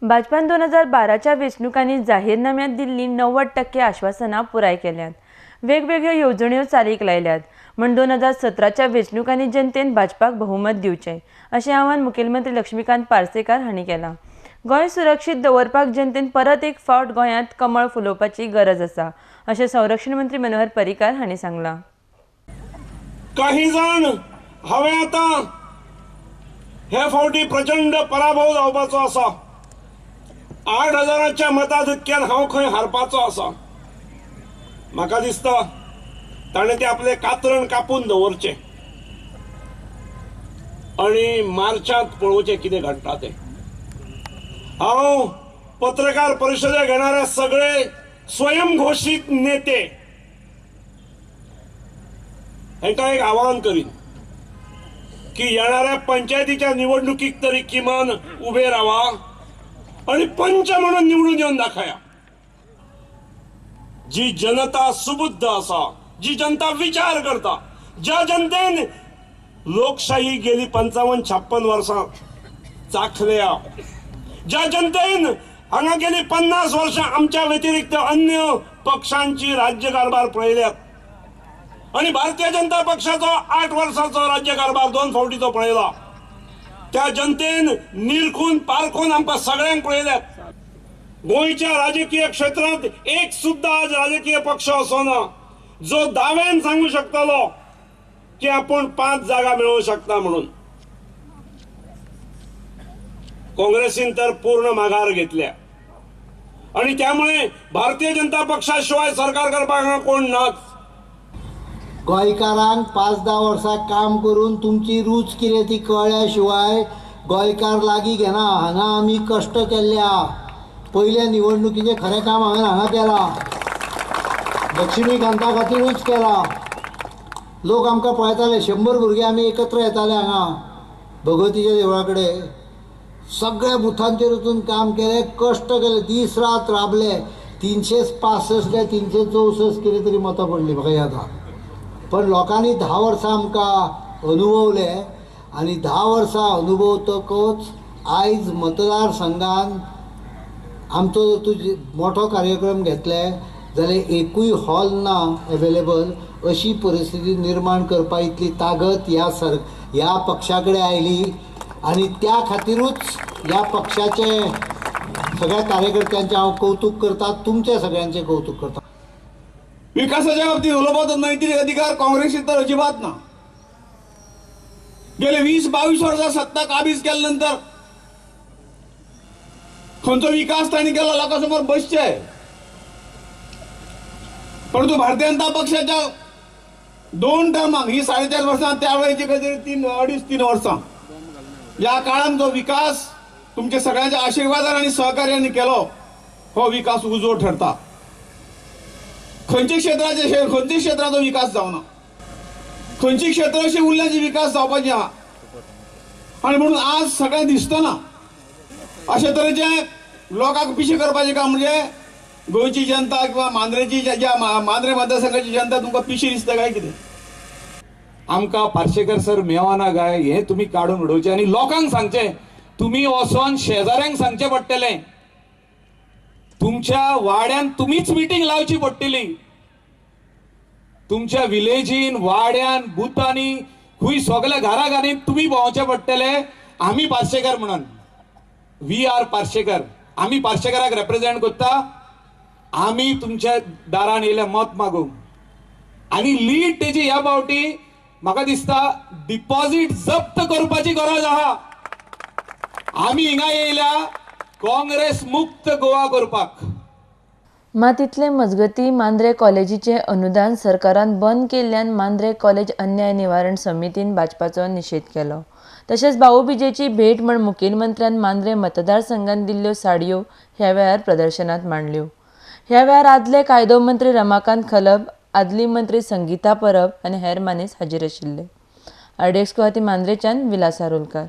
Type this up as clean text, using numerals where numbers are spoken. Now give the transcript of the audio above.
भाजपान 2012च्या वेंचणुकांनी जाहीरनाम्यांत दिल्ली 90% आश्वासनां पुराय केल्यांत, वेगवेगळ्यो येवजण्यो चालीक लायल्यात म्हूण 2017च्या वेंचणुकांनी जनतेन भाजपाक बहुमत दिवचें अशें आवाहन मुखेलमंत्री लक्ष्मीकांत पार्सेकार हांणी केलां. गोंय सुरक्षीत दवरपाक जनतेन परत एक फावट गोंयांत कमळ फुलोवपाची गरज आसा अशें संरक्षण मंत्री मनोहर पर्रीकार हांणी सांगलां. काही जाण हांवें आतां हे फावटी प्रचंड पराभव जावपाचो आसा, 8,000च्या मताधिक्यान हांव खंय हारपाचो आसा. म्हाका दिसता ताणें ते आपलें कातरण कापून दवरचें आनी मार्चांत पळोवचें कितें घडटा तें. हांव पत्रकार परिशदे घेणारे सगळे स्वयंघोषित नेते हांकां एक आवाहन करीन की येणाऱ्या पंचायतीच्या निवडणुकीक तरी किमान उबे रावा आणि पंच म्हणून निवडून येवन दाखया. जी जनता सुबुद्ध आसा, जी जनता विचार करता, ज्या जनतेन लोकशाही गेली 55-56 वर्सां चाखल्या, ज्या जनतेन हांगा गेली 50 वर्सां आमच्या व्यतिरिक्त अन्य पक्षांची राज्यकारभार पळयल्यात आणि भारतीय जनता पक्षाचो 8 वर्सांचो राज्यकारभार 2 फावटीचो पळयला, त्या जनतेन निरखून पारखून आमकां सगळ्यांक पळयल्यात. गोंयच्या राजकीय क्षेत्रांत एक सुद्दां आज राजकीय पक्ष असो ना जो दाव्यान सांगू शकतलो की आपूण 5 जागा मेळोवंक शकता म्हणून. काँग्रेसीन तर पूर्ण माघार घेतल्या आणि त्यामुळे भारतीय जनता पक्षाशिवाय सरकार करपाक कोण नाच. गोंयकारांक 5-10 वर्सां काम करून तुमची रूच कितें ती कळ्ळ्या शिवाय गोंयकार लागीं घेना. हांगा आमी कश्ट केल्ले आहा. पयल्या निवडणुकीचें खरें काम हांवें हांगा केलां, लक्ष्मीकांता खातीरूच केलां. लोक आमकां पळयताले, 100 भुरगे आमी एकत्र येताले हांगा भगवतीच्या देवळा कडेन. सगळ्या बुथांचेर वचून काम केलें, कश्ट केले, दीस रात राबले. 365 काय 364 कितें तरी मतां पडलीं म्हाका याद आहा. पण लोकांनी 10 वर्सां आमकां अनुभवले आनी 10 वर्सां अनुभवतकच आयज मतदारसंघान आमचो जर तूं मोठो कार्यक्रम घेतले जाल्यार एकूय हॉल ना एवेलेबल अशी परिस्थिती निर्माण करपा इतली ताकद ह्या पक्षा कडेन आयली आनी त्या खातीरूच ह्या पक्षाचे सगळ्या कार्यकर्त्यांचें हांव कौतूक करता, तुमच्या सगळ्यांचें कौतूक करता. विकासाच्या बाबतीत उलोवपाचो नैतिक अधिकार काँग्रेसीत तर अजिबात ना. गेले 20-22 वर्सां सत्ता काबीज केल्या नंतर खंयचो विकास तांणी केला लोकां समोर बसचे. परंतु भारतीय जनता पक्षाच्या 2 टर्माक ही 4.5 वर्सां, त्यावेळेची काहीतरी 3-2.5-3 वर्सां ह्या काळान जो विकास तुमच्या सगळ्यांच्या आशीर्वादान आनी सहकार्याने केलो हो विकास उजो ठरता. खंयच्या क्षेत्राचे खंयच्या क्षेत्राचो विकास जावना, खंयची क्षेत्र अशी उरल्या जी विकास जावपाची आहा आनी म्हणून आज सगळें दिसतना अशे तरेचे लोकांक पिशे करपाचें काम म्हणजे गोंयची जनता किंवा मांद्रेची ज्या मांद्रे मतदारसंघाची जनता तुमकां पिशी दिसता काय कितें? आमकां पार्सेकर सर मेवना काय हें तुमी काडून उडोवचें आनी लोकांक सांगचें, तुमी वचोन शेजाऱ्यांक सांगचें पडटलें, तुमच्या वाड्यान तुमीच मिटींग लावची पडटली, तुमच्या विलेजीन वाड्यान बुथांनी खूंय सगल्या घरा घरांनी तुमी भोंवचें पडटलें. आमी पार्सेकर म्हणून we R Parsekar, आमी पार्सेकराक रेप्रेजेंट करता, आमी तुमच्या दारान येयले मत मागूंक. आनी लीड तेजी ह्या फावटी म्हाका दिसता डिपॉझीट जप्त करपाची गरज आहा. आमी हिंगा येयल्या काँग्रेस मुक्त गोवा करपाक. मात इतले मजगती मांद्रे कॉलेजीचें अनुदान सरकारान बंद केल्ल्यान मांद्रे कॉलेज अन्याय निवारण समितीन भाजपाचो निशेध केलो. तशेंच भाऊबीजेची भेट म्हूण मुखेलमंत्र्यान मांद्रे मतदारसंघान दिल्ल्यो साडयो ह्या वेळार प्रदर्शनांत मांडल्यो. ह्या वेळार आदले कायदो मंत्री रमाकांत खलप, आदली मंत्री संगीता परब आनी हेर मानेस्त हाजीर आशिल्ले. आरडीएक्स गुवाहाटी मांद्रेच्यान विलास आरोलकार.